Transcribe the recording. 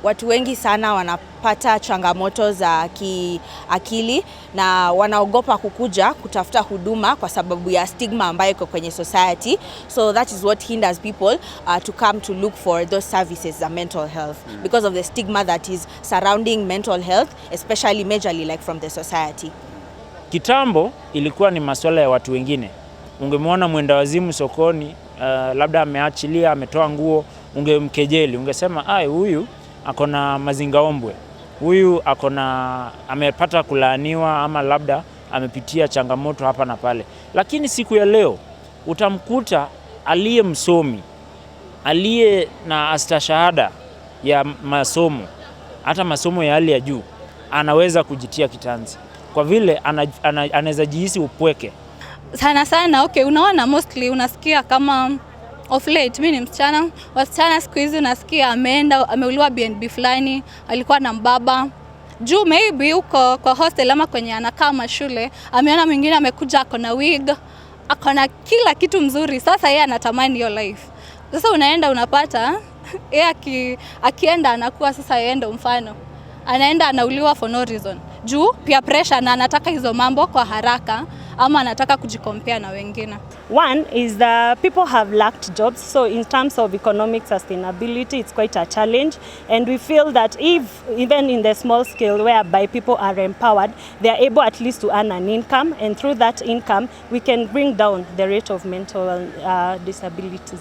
Watu wengi sana wanapata changamoto za kiakili na wanaogopa kukuja kutafuta huduma kwa sababu ya stigma ambayo iko kwenye society. So that is what hinders people to come to look for those services za mental health, because of the stigma that is surrounding mental health, especially majorly like from the society. Kitambo ilikuwa ni masuala ya watu wengine. Ungemwona mwenda wazimu sokoni, labda ameachilia, ametoa nguo, ungemkejeli, ungesema, "Ai, huyu ako na mazingaombwe, huyu ako na amepata kulaaniwa ama labda amepitia changamoto hapa na pale." Lakini siku ya leo utamkuta aliye msomi, aliye na astashahada ya masomo, hata masomo ya hali ya juu, anaweza kujitia kitanzi kwa vile anaweza jihisi upweke. Sana sana, okay, unaona mostly unasikia kama of late, mi ni msichana, wasichana siku hizi unasikia ameenda ameuliwa BNB fulani, alikuwa na mbaba juu maybe huko kwa hostel ama kwenye anakaa mashule, ameona mwingine amekuja ako na wig, ako na kila kitu mzuri, sasa yeye anatamani hiyo life. Sasa unaenda unapata yeye akienda anakuwa sasa yeye ndo mfano, anaenda anauliwa for no reason juu pia pressure na anataka hizo mambo kwa haraka ama anataka kujicompare na wengine. One is that people have lacked jobs, so in terms of economic sustainability, it's quite a challenge. And we feel that if, even in the small scale whereby people are empowered, they are able at least to earn an income, and through that income, we can bring down the rate of mental disabilities.